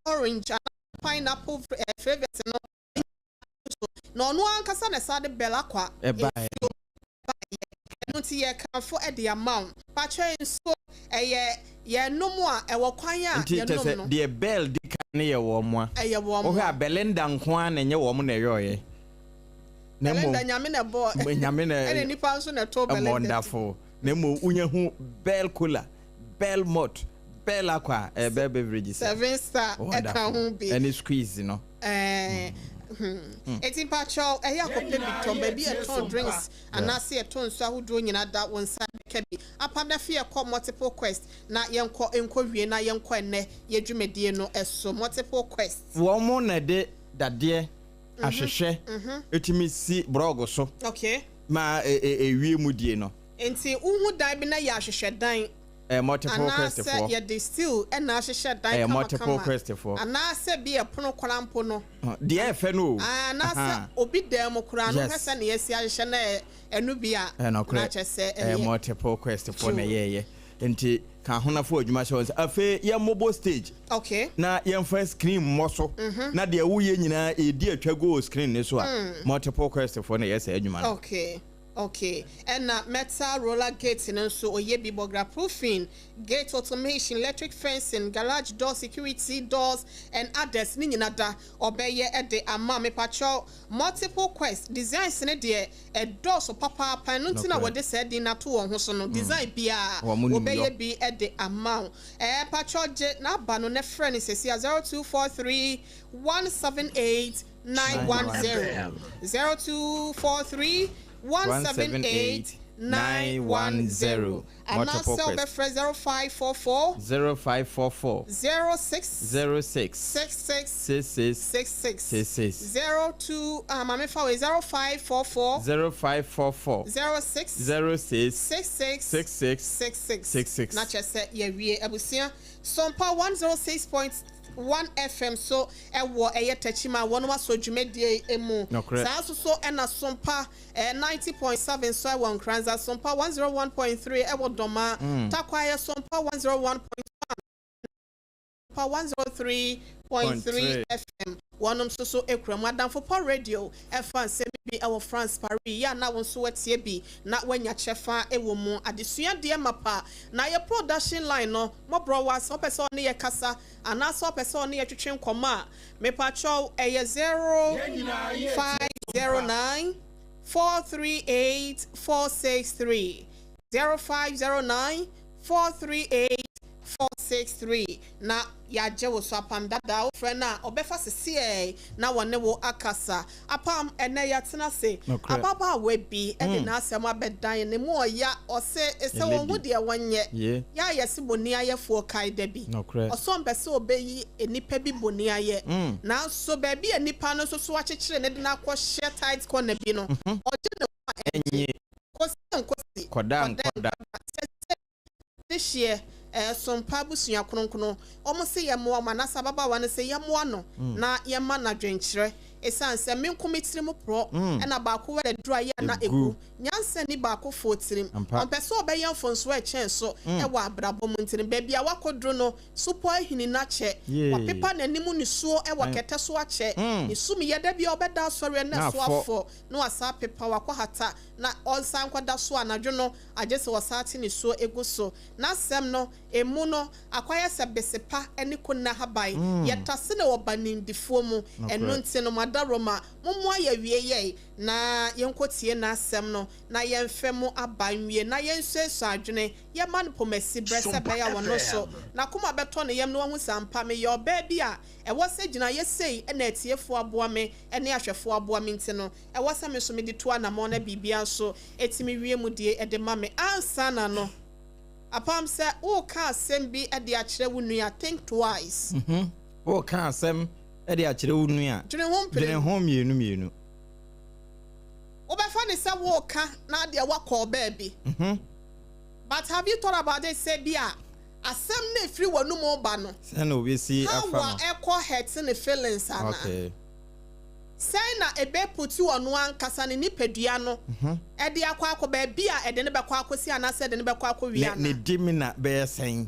orange anaa pineapple flavours no so na ɔno ankasa na ɛsa de Bel Aqua ɛbaeɛ. Nsuo baeɛ. Ɛno nti yɛkamfo de ama wo. Pakyɛ, nsuo ɛyɛ yɛnom a ɛwɔ kwan a Nti kyɛ yɛnom sɛ no. Deɛ Bell di kan no yɛ wɔn mo a Ɛyɛ wɔn. Wohwɛ a, Belinda nko ara na ɛnyɛ wɔn na ɛyɔɔyɛ na mmom Belinda, Nyame na ɛbɔ. Nyame na ɛna nipa nso na ɛtɔ Belinda. Wonderful. Na mmom wonya hu Bell Cola, Bell Malt, Bell Aqua, ɛyɛ Bell Beverages. Seven Star ɛka ho bi. Ɛne Squeeze no. Eti mpakyɛw, ɛyɛ akɔpɛ bi tɔn baabi ɛtɔn drinks anaasɛ ɛtɔn nsu ahodoɔ nyinaa da wɔn nsa bɛka bi. Apam na fi ɛkɔ Multiple Quest na yɛnkɔ nkɔ wie na yɛnkɔ ɛnɛ yɛ dwumadie no ɛso Multiple Quest. Wɔn mo na de dadeɛ ahwehwɛ etumi si borɔgo so ma ewie mu die no. Nti wohu dan bi na yɛ ahwehwɛ dan Multiple Quest anaasɛ foɔ. Yɛde steel ɛna ahyehyɛ dan Ɛyɛ Multiple kamakama Quest foɔ. Anaasɛ bi ɛpono koraa mpo no. Deɛ ɛfɛ no o. Anaasɛ obi dan mu koraa no, hwɛ sɛ ne yɛsi ahyehyɛ na ɛno bi a Ɛnɔkorɛ. Na kyerɛ sɛ ɛyɛ ɛyɛ Multiple Quest foɔ na ɛyɛɛyɛ. Nti ka ahonafo adwuma hyɛ wɔn nsa. Afei yɛmmobɔ stage na yɛmfa screen mmɔ so na deɛ woyɛ nyinaa ɛdi atwa go wɔ screen ne so a, Multiple Quest foɔ na ɛyɛ saa adwuma no. Okay, ɛna metal roller gate no nso oyɛ bi, burglar proofing, gate automation, electric fencing, garage door, security doors and others ne nyina da ɔbɛyɛ ɛde ama. Mepakyɛw, Multiple Quest designs ne deɛ ɛdɔɔso papaapa. Ɛno nti na wɔde saa din no ato wɔn ho so no. Design biara Wɔn mo nim wɔbɛyɛ yɔ. Bi ɛde ama wo. Pakyɛw, gye n'aba no ne frɛ no sɛsi a 0243 178 910, 0243 178 910, Multiple anaasɛ Quest. wobɛfrɛ 0544 0544 06 06 66 66 66. 66. 02 maame fa wei, 0544 0544 06 06 66 66 66. 66. Na kyerɛ sɛ yɛwie. Abusua, Sompa 106.1 FM so ɛwɔ ɛyɛ Tɛkyima a wɔn asɔ dwumadie mu. Saa nso so ɛna Sompa 90.7 so ɛwɔ Nkranza, Sompa 101.3 ɛwɔ Dɔma, Takwayɛ Sompa 101.1, pa 103.3 FM wɔnom nso so ekura mu. Adamfo Radio ɛfa nsɛm bi ɛwɔ France, Paris yɛ a na wɔn nso wɔtie bi na wɔanya kyɛfa ɛwɔ mu. Adesua deɛ mapa na yɛ production line no mɔborɔ wa. Sɛ ɔpɛ sɛ ɔne yɛ kasa anaasɛ ɔpɛ sɛ ɔne yɛ twetwe nkɔmɔ a, mepatwɛw, ɛyɛ 0509 438 463, 0509 438 463, na yɛagye wo so. Apam dada, wofrɛ no a ɔbɛfa sesiɛ na wɔne wo akasa. Apam, ɛnɛ yɛatena ase. Ababaawa bi ɛde n'asɛm abɛdan ne mu. Ɔya ɔse sɛ wɔn ho deɛ wɔnyɛ yɛ a yɛse bɔni ayɛfoɔ kae da bi. Ɔsɔ mpɛ sɛ ɔbɛyi nipa bi bɔni ayɛ, nanso baabi a nipa no nso so akyekyere ne de no akɔhyɛ tight corner bi no, ɔgye ne ho a ɛnye. Nkosi nkosi. Kɔda nkɔda. Sɛ de hyeɛ ɛsompa abusua kronkron, wɔn sɛ yɛmmoa wɔn anaasɛ ababaawa no sɛ yɛmmoa no na yɛma no adwenkyerɛ, ɛsiane sɛ me nko me tirim porɔ ɛna baako wɔ aduru a yɛ ana egu nyansa ni baako fo tirim. Ɔmpɛ sɛ ɔbɛyɛ mfonsoɔ ɛkyɛn so ɛwɔ abrabɔ mu. Ntini baabi a wakɔduru no supɔ ahini n'akyɛ, wapepa n'anim nisuo ɛwɔ kɛtɛ so akyɛ ne sum yɛ da bi a ɔbɛda asɔre na so afɔ na wasa pepa wakɔ hata na ɔnsan nkɔda so anadwo no agye sɛ wɔsa ate nisuo egu so. N'asɛm no emu no akɔyɛ sɛ besepa ne konna haban yɛtase na wɔba nimdifoɔ mu. Ɛno nti no madaroma mommoa yɛ wie yɛi na yɛnkɔtie n'asɛm no na yɛmfɛ mu aba nwie na yɛnsuasua adwene yɛma no pomasi berɛ sɛ bɛyɛ a wɔno so n'akoma bɛtɔ ne yam na wahu sɛ ampa meyɛ ɔbaa bi a ɛwɔ sɛ gyina yɛsei ɛna atiefoɔ aboa me ne ahwɛfoɔ aboa me. Nti no ɛwɔ sɛ me nso mede to anammɔn na biribia nso ɛtumi wie mu die ɛde ma me ansa na no. Apam, sɛ woka asɛm bi de akyerɛ wo nua, think twice. Woka asɛm de akyerɛ wo nua, dwene ho dwene mpere. Ho mmienu mmienu. Wobɛfa ne sɛ woka na adeɛ woakɔ baabi, but have you thought about it sɛ bi a asɛm no ɛfiri w'anum ba no, sɛ na obɛsi how afa a no ɛkɔ hurt ne feelings ana? Sɛn na ɛbɛputi ɔno ankasa ne nipadua no ɛde akɔ baabi a ɛde ne bɛkɔ akɔsi anaasɛ ɛde ne bɛkɔ akɔ wie ne ana? Ne di mi na bɛyɛ sɛn?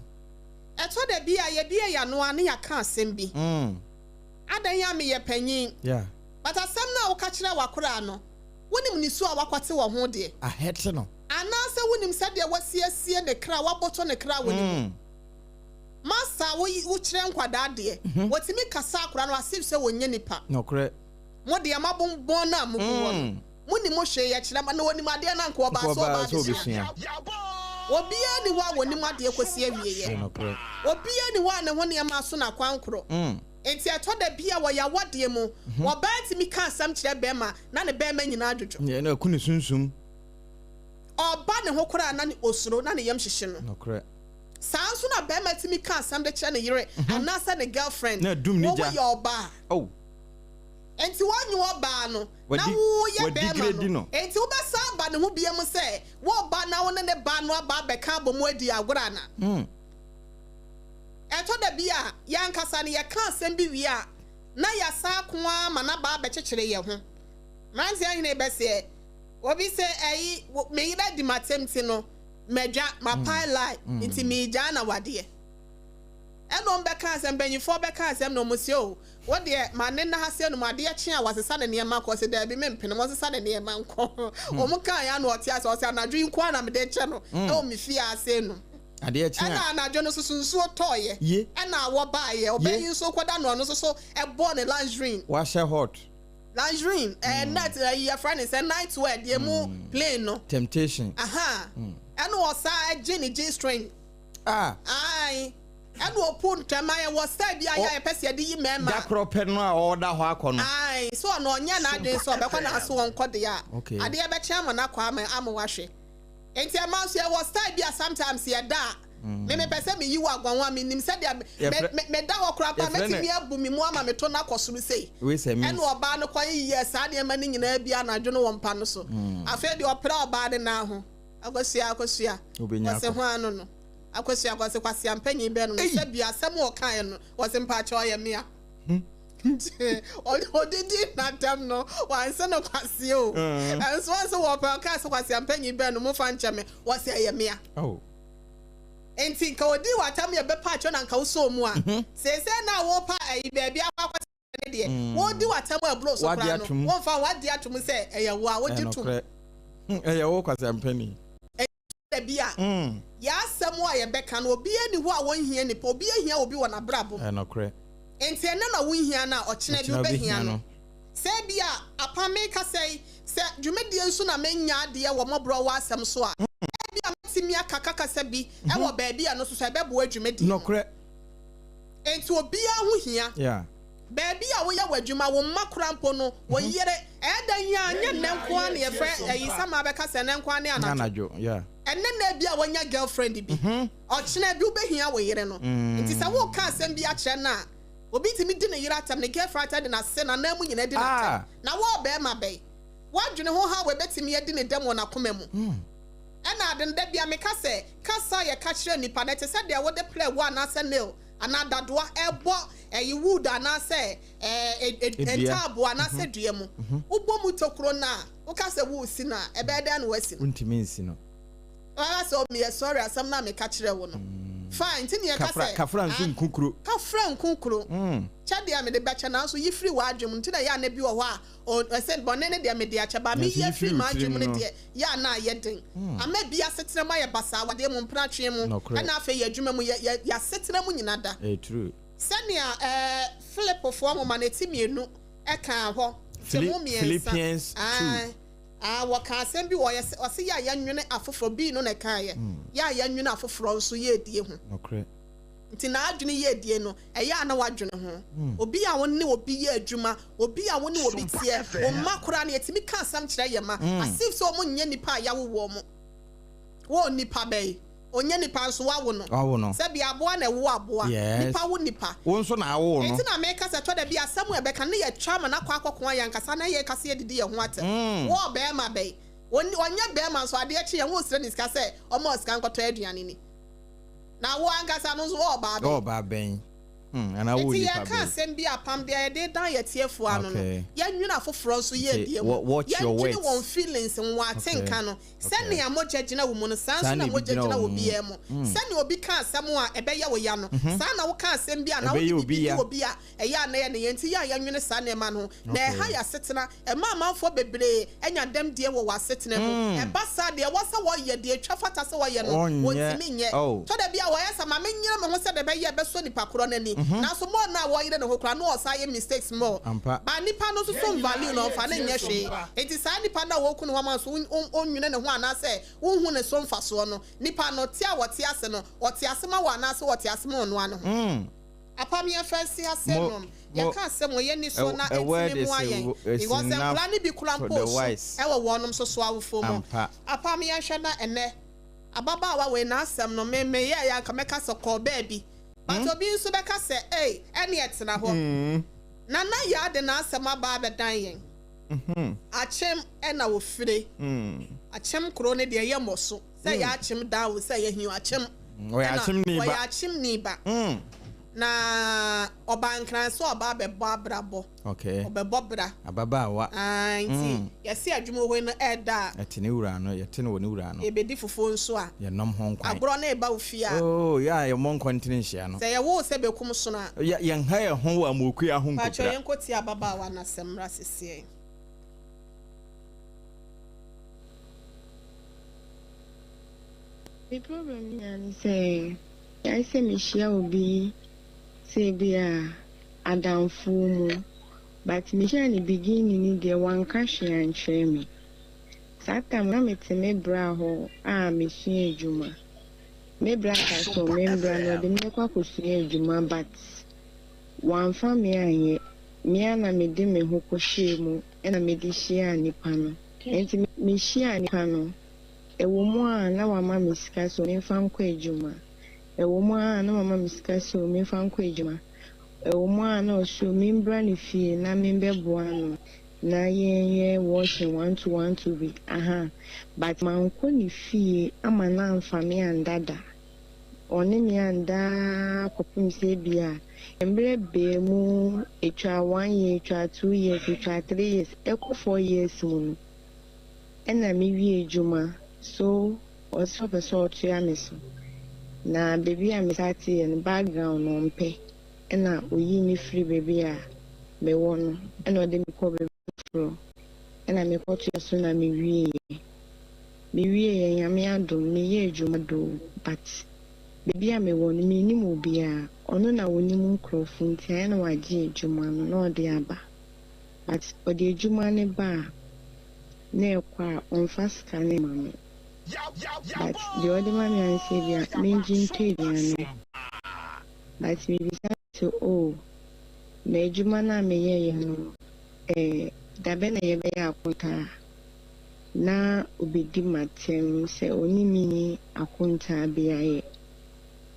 Ɛtɔ da bi a yɛbue yɛn ano a na yɛaka asɛm bi. Adɛn a meyɛ panyin? But asɛm no a woka kyerɛɛ w'akoraa no, wonim ne su a wakwate wɔ ho deɛ? Ahɛte no. Anaasɛ wonim sɛdeɛ wasiesie ne kra, wabotɔ ne kra wɔ ne mu? Master a wokyerɛ nkwadaa deɛ, wɔtumi kasa akwadaa no as if sɛ wɔnyɛ nipa. Nokorɛ. Mo deɛ moabonbɔn no a mogu hɔ no, monim hwee, yɛkyerɛ mo, na wɔnim adeɛ no a anka wɔbaa sɛ wɔba abɛsua. Obiara nni hɔ a wɔnim adeɛ kɔsi awieɛ. Obiara nni hɔ a ne ho nneɛma aso no akwankorɔ. Enti ɛtɔ da bi a wɔ yɛn awadeɛ mu, ɔbaa tumi ka asɛm kyerɛ barima na ne barima nyinaa dwodwo. Na ɛku ne sunsum. Ɔba ne ho koraa na ne osuro na ne yam hyehye no. Saa nso na barima tumi ka asɛm de kyerɛ ne yere anaasɛ ne girlfriend, Na adum ne wo gya. woyɛ ɔbaa. Oh. Enti wonye ɔbaa no na Wadi, woyɛ barima wadigredi no. no. Enti wobɛsan aba ne ho biom sɛ wo ɔbaa na wo ne ne ba no aba abɛka abɔ mu adi agorɔ anaa? Ɛtɔ da bi a, yɛn ankasa no, yɛka asɛm bi wie a, na yɛasan ako ara ma no aba abɛkyekyere yɛn ho. Mmeranteɛ hene bɛseɛ, obi se, Ɛyi, me yere adi m'atɛm nti no, madwa, mapae lie, nti meregyaa no awadeɛ. Ɛna wɔn bɛka asɛm, mpanimfoɔ bɛka asɛm na wɔn se, Oh, wo deɛ, ma ne nna ha sei nom, adeɛ kye a wasesa ne nneɛma akɔ. Ɔse, Daabi, mempene, monsesa ne nneɛma nkɔ. Wɔn kaeɛ ara na ɔte ase, ɔse, Anadwo yi nko ara na mede rekyɛ no wɔ me fie ha sei nom. Adeɛ kye a. Ɛna anadwo no nso so nsuo tɔeɛ. Ye. Ɛna awɔ baeɛ. Ɔbaa yi nso kɔda no ɔno nso so ɛbɔɔ ne lingerie. Wahyɛ hot. Lingerie, ɛɛ net ɛyi yɛfrɛ ne sɛ night wear deɛ mu plain no. Temptation. Aha. Ɛna ɔsan ɛgye ne G string. Ah. Ae. Ɛna ɔpu ntɛm ayɛ wɔ style bi ayɛ a yɛpɛ sɛ yɛde yi mmarima. Da korɔ pɛ no a ɔda hɔ akɔ no. Ae. So ɔno ɔnyɛ n'adwene sɛ ɔbɛkɔ na aso ɔnkɔ deɛ a. Okay. Adeɛ bɛkye ama no akɔ ama wahwɛ. Nti ɛma nso yɛwɔ style bi a sometimes yɛda a, me mepɛ sɛ meyi wo aguanho a menim sɛdeɛ me me meda hɔ koraa mpo a mɛtumi abu me mu ama me to no akɔ soro sei. Ɛna ɔbaa no kɔ yɛ saa nneɛma no nyinaa bi anadwo no wɔ mpa no so. Afei deɛ ɔpra ɔbaa no nan ho. Akosua Akosua wɔse ho ano no. Akosua wɔse kwasea mpanyin bɛn no no sɛ bia asɛm a ɔkaeɛ no wɔse mpaakyɛw ɔyɛ mea. Odidi n'atɛm no, wanse no kwasea o. Ɛnso ɔnse wɔpɛ ɔkaa sɛ kwasea mpanyin bɛn no mofa nkyɛ me, wɔse ɛyɛ mea. Nti nka odii w'atɛm yɛ bɛpa akyɛw na nka wosɔɔ mu a, seesei no a wopa ayi baabi akɔ akɔtena ne deɛ, wodi w'atɛm a ɛboro so koraa no, womfa w'ade ato mu sɛ ɛyɛ wo a, wogye tom. Ɛyɛ wo kwasea mpanin. Da bi a, yɛn asɛm a yɛbɛka no, obiara nni hɔ a ɔnhia nipa. Obiara hia obi wɔ n'abrabɔ mu. Ɛyɛ nokorɛ. Enti ɛnnɛ na wonhia no a, ɔkyena bi wobɛhia no. Sɛ ebia, apam merekasa yi, sɛ dwumadie nso na menya adeɛ wɔ mmɔborɔ wɔ asɛm so a, ebia mɛtumi aka kakasa bi wɔ baabi a ɛno nso so ɛbɛboa dwumadie no. Nokorɛ. Enti obiara ho hia. Baabi a woyɛ w'adwuma, wo mma koraa mpo no, wo yere, ɛyɛ dɛn a, nyɛ nnɛ nko ara na yɛfrɛ ayi, Samaa bɛka sɛ ɛnnɛ nko ara ne anadwo. Ɛnnɛ na ebia wanya girlfriend bi, ɔkyena bi wobɛhia wo yere no. Nti sɛ woreka asɛm bi akyerɛ no a, obi tumi di ne yere atɛm, ne girlfriend atɛm de n'ase, n'anan mu nyinaa di no atɛm. Na wo ɔbarima bɛn? Woadwene ho how a ɛbɛtumi adi ne dɛm wɔ n'akoma mu? Ɛna ade no, da biara meka sɛ, kasa a yɛka kyerɛ nnipa no, ɛte sɛ deɛ wode prɛ wo anaasɛ nail anaa dadoa ɛbɔ ɛyi wood anaasɛ ɛɛ ntaabo anaasɛ dua mu. Wobɔ mu tokuro no a, woka sɛ woresi no a, ɛbɛyɛ dɛn na woasi no? Wontumi nsi no. Woaka sɛ, oh meyɛ sorry asɛm no a meka kyerɛɛ wo no. Fine, nti na yɛka sɛ. Kafra nso nku kuro. Kafra nku kuro. Kyɛ deɛ mede bɛkyɛ nanso yi firi w'adwene mu. Nti na ɛyɛ a na bi wɔ hɔ a, ɔsɛ bɔne no deɛ mede akyɛ but meyi afiri m'adwene mu no deɛ, yɛ a na ayɛ den. Ama bi asetena mu ayɛ basaa, awadeɛ mu, mpenatweɛ mu, ɛna afei yɛn adwuma mu, yɛ, yɛ, yɛn asetena mu nyina da. Sɛnea ɛɛ Filipofoɔ nwoma no ti mmienu kaa hɔ, nkyɛmu mmiɛnsa, ae, ae, wɔkaa asɛm bi wɔ, ɔyɛ, ɔse yɛ a yɛnwene afoforɔ, bii no na ɛkaeɛ, yɛ a yɛnwene afoforɔ nso yɛredie ho. Nti n'adwene yiedie no, ɛyɛ a na wadwene ho. Obi a wo ne obi yɛ adwuma, obi a wo ne obi teɛ, wo mma koraa no, yɛtumi ka asɛm kyerɛ yɛn mma as if sɛ wɔn nyɛ nnipa a yɛawo wɔn. Wo onipa bɛn? Ɔnyɛ nipa nso woawo no. Wawo no. Sɛbi aboa na ɛwo aboa. Yes. Nipa wo nipa. Wo nso na awo no. Nti na meka sɛ ɛtɔ da bi a asɛm a ɛbɛka no na yɛtwa ama no akɔ akɔko a yɛn ankasa na yɛka sɛ yɛdidi yɛn ho atɛm. Wo ɔbarima bɛn? Ɔnyɛ barima nso adeɛ kye yɛn ho resrɛ ne sika sɛ ɔmma wo sika nkɔtɔ aduane ni. Na wo ankasa no nso wo ɔbaa bɛn? Ɔbaa bɛn? Enti yɛreka asɛm bi a apam deɛ yɛde dan yɛn atiefoɔ ano no, yɛnnwene afoforɔ nso yiedie ho. Yɛndwene wɔn feelings ho, wɔn atenka no. Sɛnea mogya gyina wo mu no, saa nso na mogya gyina obiara mu. Sɛnea obi ka asɛm a ɛbɛyɛ wo ya no, saa na woka asɛm bi anaa wode biribi di obi a, ɛyɛ a na ɛyɛ ne ya. Enti yɛ a yɛnnwene saa nneɛma no ho, na ɛha yɛn asetena. Ɛma amanfoɔ bebree nya dɛmdie wɔ wɔn asetena mu. Ɛba saa a, deɛ ɛwɔ sɛ wɔyɛ, deɛ ɛtwa fata sɛ wɔyɛ no, wɔntumi nyɛ. Tɔ da bi a, wɔyɛ sɛ, Ma menyere me ho sɛdeɛ ɛbɛyɛ a ɛbɛsɔ nipa korɔ no ani. Nanso more no a wɔyere ne ho koraa no, na ɔsan yɛ mistakes more. But nipa no nso so nvalue no, ɔmfa no nyɛ hwee. Enti saa nipa no a wɔku ne ho ama no nso, wonnwene ne ho anaasɛ wonhu ne so mfasoɔ no. Nipa no, te a wɔte ase no, ɔte ase ma wo anaasɛ ɔte ase ma ɔno ara ne ho? Apam yɛn fa nsi ha sɛ nom yɛka asɛm wɔ yɛn ni so na ɛntumi moa yɛn because nkwadaa no bi kora mpo osu ɛwɔ wɔnom so so awofoɔ mu. Apam yɛn hwɛ na ɛnɛ ababaawa wei n'asɛm no me me yɛɛ yɛ anka mɛka sɛ kɔɔ baabi but obi nso bɛka sɛ ei ɛneɛ tena hɔ Nana Yaa de n'asɛm aba abɛdan yɛn Akyem ɛna ofire Akyem kuro no deɛ yɛ mmɔ so sɛ yɛ akyem daa o sɛ yɛ hio akyem ɛna ɔyɛ akyem ni ba na ɔba nkran sɛ ɔba abɛbɔ abrabɔ ɔbɛbɔ bra ababaawa nti yɛse adwuma hɔ no ɛda a ɛte ne wura no yɛte no wɔ ne wura no yɛbɛdi fufuo nso a yɛnom ho nkwan agorɔ no ɛba wo fie a oh yɛ a yɛmmɔ nkɔntene nhyia no sɛ yɛwoo sɛ bɛkum sono a yɛnha yɛn ho wɔ amoakua ho nkɔpira. Pakyɛ yɛnkɔ tie ababaawa no asɛm mmra seseɛ. Me problem no nyinaa ne sɛ, ayɛ sɛ mehyia obi sɛ ebi a adamfoɔ mu but mehyia no beginning no deɛ wanka hwee ankyerɛ me. Saa time no na mete me bra hɔ a mesua adwuma. Me bra ka sɛ me mbra na ɔde me bɛkɔ akɔsua adwuma but wamfa me anyɛ. Me ara na mede me ho kɔhyɛɛ mu na mede hyiaa nipa no. Enti mehyiaa nipa no, ɛwɔ mu a na wama me sika sɛ memfa nkɔ adwuma, ɛwɔ mu a na wama me sika sɛ memfa nkɔ adwuma, ɛwɔ mu a na ɔse membra ne fie na membɛboa no na yɛnyɛ washing one two one two bi, aha, but mankɔ ne fie ama no amfa me anda da. Ɔne me anda ara kɔpem sɛ ebia mberɛ baa mu, etwaa one year, etwaa 2 years, etwaa 3 years, ɛkɔ 4 years mu no, ɛna me wie edwuma, so ɔse ɔpɛ sɛ ɔtoa me so, na baabi a me starteeɛ no background no ɔmpɛ, ɛna oyii me firi baabi a mewɔ no, ɛna ɔde me kɔɔ baabi foforɔ, ɛna me kɔtoa so na me wieeɛ. Me wieeɛ Nyame adom meyɛ adwuma doo but baabi a mewɔ no mennim obiara, ɔno na ɔnim nkorɔfo nti ayɛ na wagye adwuma no na ɔde aba but ɔde adwuma no ba a na ɛkɔ a ɔmfa sika no mma me but deɛ ɔde ma me ara ne sɛ ebia mengye ntɔ aduane but mebisa no sɛ oh na adwuma no a meyɛeɛ no eh dabɛn na yɛbɛyɛ akontaa? na obedi m'atɛm sɛ ɔne me nni akontaa biara yɛ.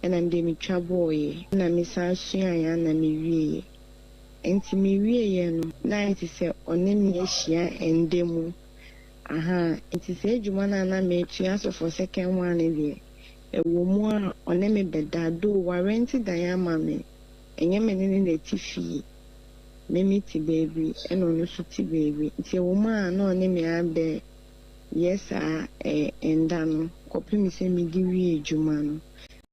Ɛna me deɛ metwa bɔɔeɛ, ɛna mesan suaeɛ ara na mewieeɛ. Nti mewieeɛ no, na ayɛ te sɛ ɔne me ahyia ɛndɛ mu. Ahaa, nti saa adwuma no a na metua so for second one no deɛ, ɛwɔ mu a ɔne me bɛda, though warɛnte dan ama me, ɛnyɛ me ne no na ɛte fie. Me me te baabi ɛna ɔno nso te baabi nti ɛwɔ mu a na ɔne me abɛ yɛ saa ɛ nda no kɔpem sɛ me de wie adwuma no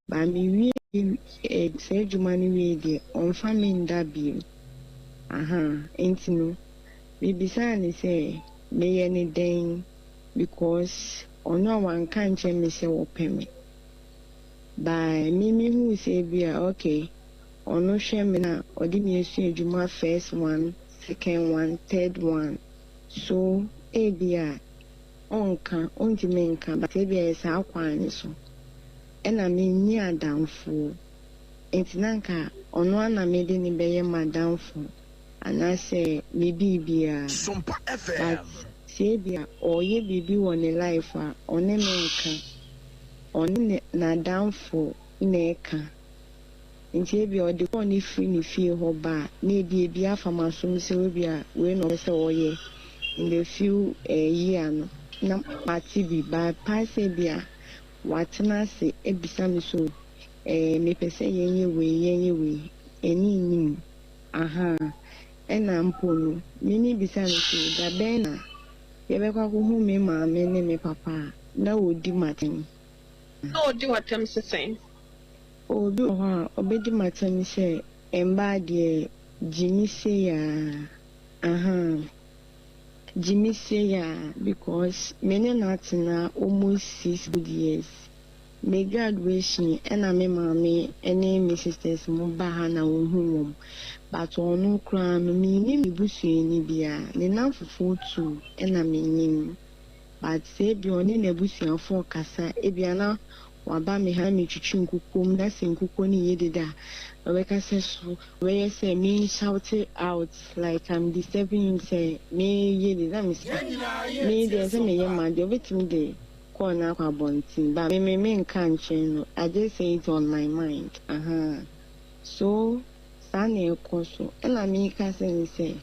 but me wie ɛ saa adwuma no wie deɛ ɔnfa me nda bio ahaa nti no me bisaa no sɛ me yɛ no dɛn because ɔno a wanka ankyerɛ me sɛ ɔpɛ me but me me huu sɛ ebia okay. Ɔno hwɛ me na ɔde me asua adwuma first one, second one, third one so ebia ɔnka, ɔntumi nka but ebia ɛyɛ saa kwan no so ɛna menni adamfoɔ nti na nka ɔno ara na mede no bɛyɛ m'adamfo anaasɛ me biribiara but sɛ ebia ɔreyɛ biribi wɔ ne life a ɔne me nka, ɔne n'adamfo na ɛka. Nti ebia ɔde call no firi ne fie hɔ ba a, na ebia ebi afa m'asom sɛ ebia wei na ɔpɛ sɛ ɔyɛ in the few eh, year no, na mate bi. But paa sɛ ebia watena ase abisa me sɛ oh, eh, mepɛ sɛ yɛnyɛ wei, yɛnyɛ wei. ani nni mu. Ahaa. Ɛna mpo no, me mebisa no sɛ, da bɛn na yɛbɛkɔ akɔhu me maame ne me papa a, na wɔdi m'atɛm. Na wɔdi w'atɛm se sɛn? Obi wɔ hɔ a, ɔbɛdi m'atɛm sɛ mmaa deɛ gyimi sei aa, ahaa, gyimi sei aa because me ne no atena almost 6 good years. Me graduation ɛna me maame ne me sisters mo ba ha na wɔhu wɔn, but ɔno koraa no mennim ne busuani biara, ne nnamfofoɔ tu ɛna mennim. But sɛ ebia ɔne n'abusuafoɔ kasa, ebia na waba me ha na metwitwi nkukuo mu na sɛ nkukuo no nyɛ dede a, ɔbɛka sɛ so ɔbɛyɛ sɛ me shout out like I'm disturbing him sɛ meyɛ dede, na mese, ah, me deɛ sɛ meyɛ m'adeɛ, ɔbɛtumi de call no akɔ abɔnten, but me me menka nkyerɛ no, I just say it on my mind, ahaa. So saa na ɛkɔ so. Ɛna meka sɛ ne sɛ,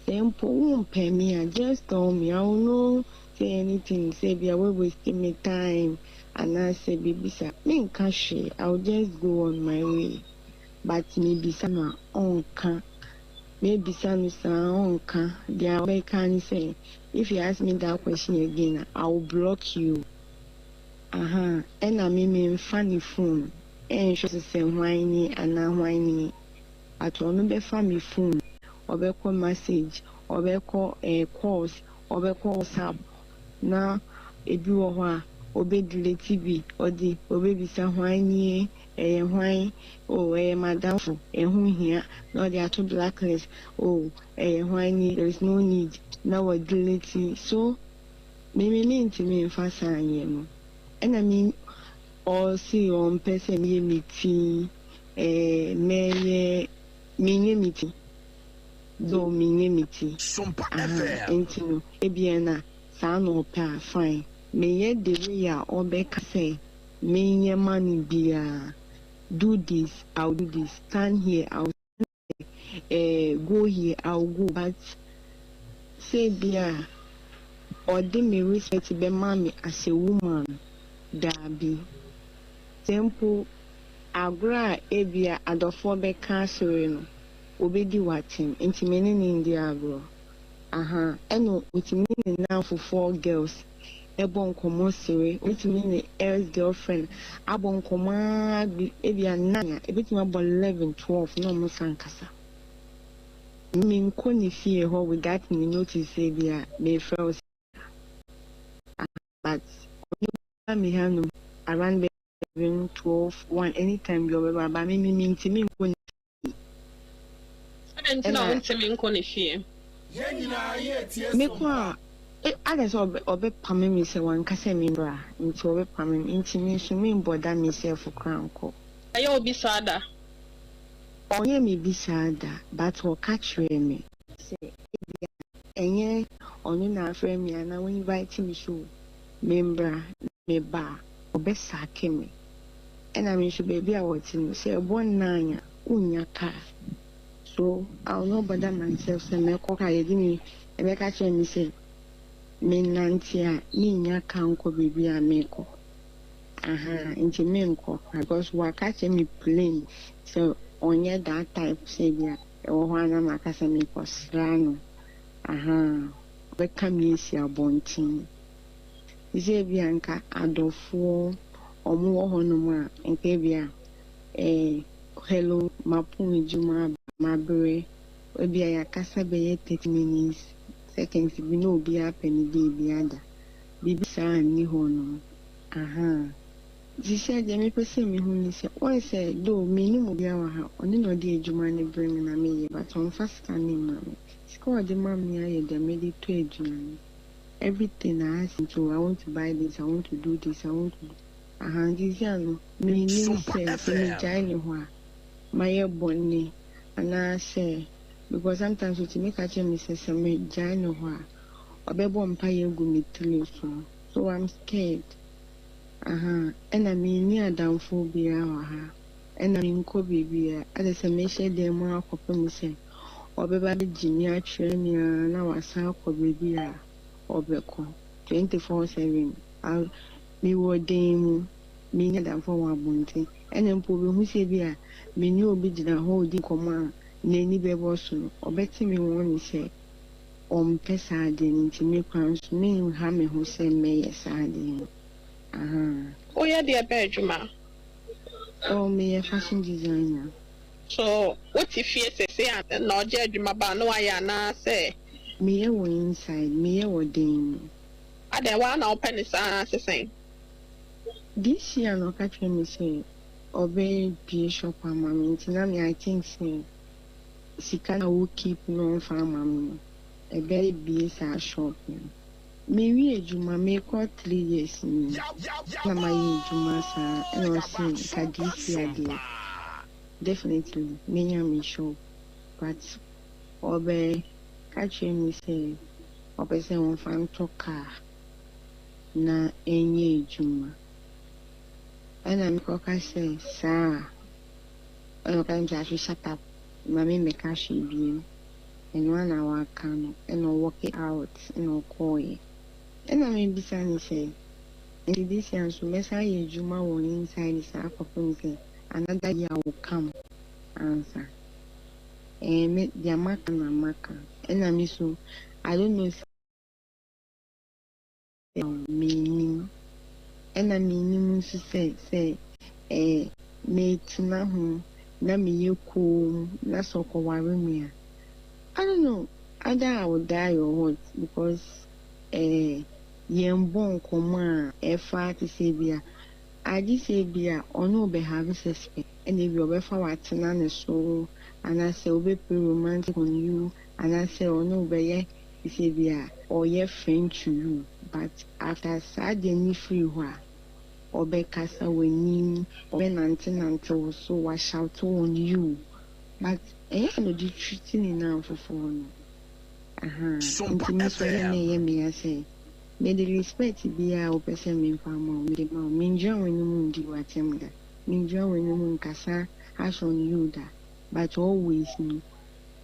sɛ mpo wompɛ me a, just tell me, I will not say anything sɛ ebia wo waste me time anaasɛ biribi saa. Menka hwee, I will just go on my way. But mebisa no a, ɔnka. Mebisa no saa ɔnka. Deɛ ɔbɛka ne sɛ, if you ask me that question again a, I will block you. Aha, ɛna me memfa ne phone ɛnhwɛ so sɛ hwan ni anaa hwan ni. But ɔno bɛfa me phone, ɔbɛkɔ message, ɔbɛkɔ calls, ɔbɛkɔ WhatsApp, na ebi wɔ hɔ a ɔbɛdelete bi, ɔde ɔbɛbisa hwan nie, ɛyɛ hwan, oh, ɛyɛ m'adamfo, ɛho hia, na ɔde ato blacklist, oh, ɛyɛ hwan nie, there is no need, na wadelete. So me me mentumi mfa saa nyɛ no. Ɛna me ɔse ɔmpɛ sɛ meyɛ me ti, mɛyɛ menyɛ me ti, though menyɛ me ti. Sompa Aha, FM. nti no ebia na saa na ɔpɛ a, fine. Meyɛ the way a ɔbɛka sɛ menyɛ ma no biara. Do this, I will do this. Stand here, I will stand there. Go here, I will go. But sɛ ebia ɔde me respect bɛma me as a woman, daabi. Sɛ mpo agorɔ a ebia adɔfoɔ bɛka asere no, obɛdi w'atɛm. Nti me ne no ndi agorɔ. Aha, ɛna otumi ne ne nnamfofoɔ girls ɛbɔ nkɔmmɔ sere. Otumi ne ex girlfriend abɔ nkɔmmɔ ara bi ebia 9 a, ebetumi abɔ 11, 12 na ɔmo san kasa. Menkɔ ne fie hɔ without ne notice sɛ ebia mefrɛ wo, but ɔno ba me hanom around 11, 12, 1, anytime bi ɔbɛba, ba me me mentumi nkɔ ne Adɛn nti na Ɛna- wontumi nkɔ ne fie? Mekɔ a, ada sɛ ɔbɛpame me sɛ wankasa me mbra, nti ɔbɛpame me, nti me nso membɔ myself koraa nkɔ. Ɛyɛ obi saa da? Ɔnyɛ me bi saa da, but ɔka kyerɛɛ me sɛ ebia ɛnyɛ ɔno na afrɛ me anaa wɔinvite me so membra, meba a ɔbɛsack me. Ɛna me nso baabi a wɔte no, sɛ ɛbɔ 9 a, wonnya kaa, so I will not bother myself sɛ mɛkɔ kaa yɛde me ɛbɛka kyerɛ me sɛ menante a mennya kaa nkɔ baabi a mekɔ. Aha, nti menkɔ koraa because waka kyerɛ me plain sɛ ɔnyɛ that type sɛ bi a ɛwɔ hɔ a na maka sɛ mekɔsra no. Aha, ɔbɛka me asi abɔnten. Te sɛ ebi a nka adɔfoɔ ɔmo wɔ hɔnom a, nka ebi a hello, mapɔn adwuma aba, mabrɛ, ebi a yɛakasa bɛyɛ 30 minutes, seconds bi na obiara pɛ ne beebi ada. Biribi saa nni hɔnom. Aha. Nti sɛ deɛ mepɛ sɛ mehu ne sɛ, wɔn sɛ though mennim obiara wɔ ha, ɔno na ɔde adwuma no brɛ me na meyɛ, but ɔmfa sika no mma me. Sika a ɔde ma me ayɛ deɛ mede tɔ aduane. Everything I ask him, so I want to buy this, I want to do this, I want to do. Aha, nti sɛ ano, mennim Sompa sɛ sɛ FM. megyae ne hɔ a, mayɛ bɔne anaasɛ, because sometimes otumi ka kyerɛ me sɛ megyae ne hɔ a, ɔbɛbɔ mpaeɛ agu me tiri so. So I'm scared. Aha, ɛna menni adamfo biara wɔ ha. Ɛna menkɔ baabiara. Ade sɛ mehyɛ dan mu akɔpem sɛ ɔbɛba abɛgye me akyerɛ me a, na wasan akɔ baabi a ɔbɛkɔ. 24/7. Mewɔ dan mu. Menni adamfoɔ wɔ abɔnten. Ɛna mpo ɔbɛhu sɛ bi a me ne obi gyina hɔ redi nkɔmmɔ a n'ani bɛbɔ so no, ɔbɛte me warning sɛ ɔmpɛ saa adeɛ no nti me koraa nso menha me ho sɛ mɛyɛ saa adeɛ no. Ahaa. Woyɛ deɛ bɛn adwuma? Oh, meyɛ fashion designer. So wote fie seesei a na ɔgye adwuma ba a na woayɛ anaa sɛ? Meyɛ wɔ inside, meyɛ wɔ dan mu. Adɛn, woara na wopɛ no saa anaa sɛ sɛn? This year na ɔka kyerɛɛ me sɛ ɔbɛbue shop ama me nti na me I think sɛ sika no a wo keep no ɔmfa ama me no ɛbɛbue saa shop no. Mewie adwuma merekɔ 3 years ni na mayɛ adwuma saa ɛna ɔse nka this year deɛ definitely menya me shop, but ɔbɛka kyerɛ me sɛ ɔpɛ sɛ ɔmfa ntɔ car na ɛnyɛ adwuma. Ɛna mekɔka sɛ saa a, ɛna ɔka kyerɛ me sɛ I should shut up, ma me mmɛka hwee bio. Ɛno ara na waka no, ɛna ɔwalk out ɛna ɔkɔɔeɛ. Ɛna mebisa no sɛ nti this year nso mɛsan ayɛ adwuma wɔ inside saa akɔpem sɛ another year will come ansa? Ɛɛ, me deɛ maka na maka. Ɛna me so I don't know sɛ mennim. Ɛna mennim nso sɛ ɛɛ metena ho na meyɛ komm na sɛ ɔkɔware me a, I don't know either I will die or what, because yɛmbɔ nkɔmmɔ a ɛfa te sɛ bi a agye sɛ bi a ɔne wo bɛhave sex pɛ, ɛna ebi ɔbɛfa watena ne so anaasɛ wobɛplay romantic on you anaasɛ ɔne wo bɛyɛ te sɛ bi a ɔyɛ friend to you, but after saa deɛ ne firi hɔ a, ɔbɛkasa w'anim, ɔbɛnantenante wo so, washout on you, but ɛyɛ na ɔde treat ne namfofoɔ no. Aha nti me so ɛyɛ na ɛyɛ me ya sɛ mede respect biara a wopɛ sɛ memfa ma wo, mede ma wo. Mengyina w'anim ndi w'atɛm da, mengyina w'anim nkasa harsh on you da, but always no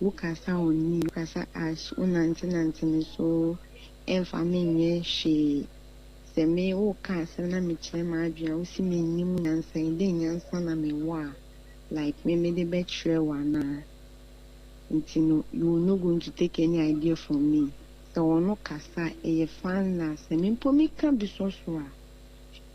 wokasa on me, wokasa harsh, wonantenante me so, ɛmfa menyɛ hwee. Sɛ me woka asɛm na mekyerɛ m'adwene a, wosi mennim nyansa yi dɛn nyansa na mewɔ a like me mede bɛkyerɛ wo anaa? Nti no you will not going to take any idea from me. Sɛ ɔno kasa a, ɛyɛ fine, na sɛ me mpo meka bi sɔ so a,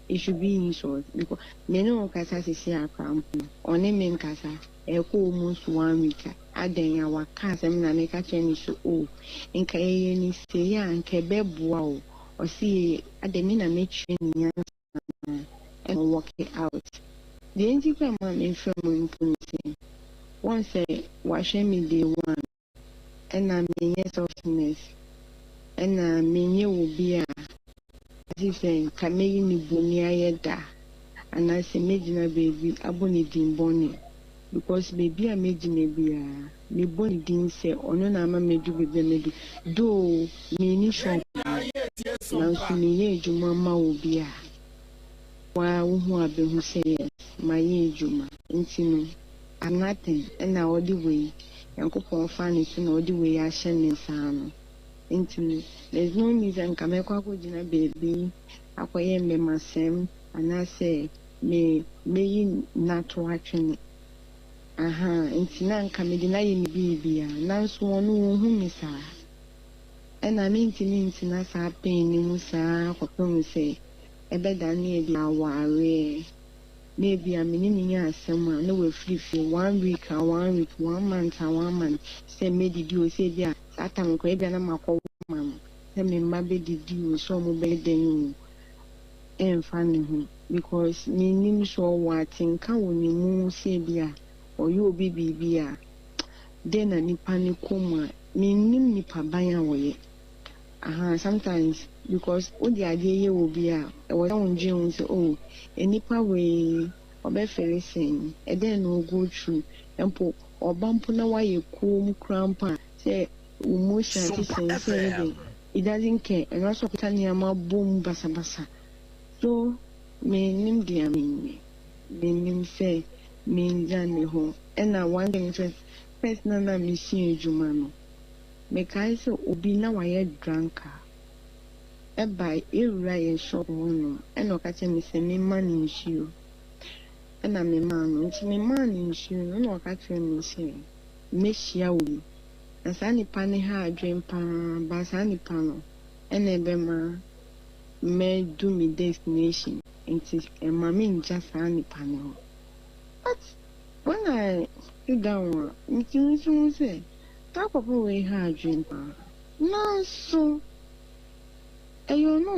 it should be insult, because me ne wo kasa sisi akora mpo no, ɔne me nkasa ɛkɔ almost one week a, adɛn a waka asɛm na meka kyerɛ no sɛ, "Oh, nka yɛyɛ ne sei a nka ɛbɛboa o." Ɔse yɛyɛ adɛn? Me na mekyerɛ ne nyansa ɛna ɔwalk out. Deɛ nti kora ma memfrɛ mu mpo ne sɛ wɔn sɛ wahwɛ me day one, ɛna menyɛ softness, ɛna menyɛ obi a ase sɛ nka mɛyi ne bɔne ayɛ da anaasɛ mɛgyina baabi abɔ ne din bɔne, because baabi a mɛgyina biara mebɔ ne din sɛ ɔno na ama mɛdu baabi a mɛdu. Though menni shop, nanso meyɛ adwuma ma obi a waa wohu a bɛhu sɛ yes, mayɛ adwuma. Nti no I'm nothing, ɛna ɔde wei Nyankopɔn fa ne so na ɔde wei ahyɛ me nsa ano. Nti no there's no need sɛ nka mɛkɔ akɔgyina baabi akɔyɛ mmɛmasɛm anaasɛ me mɛyi n'ato atwene. Aha nti na nka mede no ayɛ me biribiara, nanso ɔno wɔnhu me saa. Ɛna mentumi ntena saa pain no mu saa kɔpem sɛ ɛbɛdane ebi awareɛ na ebi a me ne no nya asɛm a na wafiri fie one week a one week, one month a one month, sɛ mɛdidi o, sɛ ebi a saa time koraa ebi a na makɔwo ma no, sɛ me mma bɛdidi o, sɛ ɔmo bɛyɛ dɛn o, ɛmfa ne ho, because mennim sɛ ɔwɔ atenka wɔ ne mu sɛ ebi a ɔyɛ obi biribi a dɛn na nipa ne kɔ mu a mennim nipa ban a wɔyɛ. Aha, sometimes because wode adeɛ yɛ wɔ bi a, ɛwɔ sɛ wondwen ho sɛ, oh, nipa wei ɔbɛfɛre sɛn, ɛdɛn na ɔgo through? Mpo ɔba mpo na wayɛ koom koraa mpo a, sɛ wo emotion te sɛn sɛ ɛyɛ dɛn, it doesn't care. Ɛno nso ɔkeka nneɛma bom basabasa. So mennim deɛ menyɛ, mennim sɛ mengya ne hɔ. Ɛna one thing sɛ first na mesua adwuma no, mekae sɛ obi na wayɛ drunk a Ɛba yɛwura yɛn shop hɔnom ɛna ɔka kyerɛ me sɛ memma no nsuo. Ɛna memaa no. Nti memaa no nsuo no ɛna ɔka kyerɛɛ me sɛ mɛhyia obi. Na saa nipa no ha adwene paa but saa nipa no ɛna ɛbɛma madu me destination nti ɛmma menngya saa nipa no hɔ. But when I sit down a metumi nso hu sɛ saa papa wei ha adwene paa. Nanso ɛyɛ ɔno.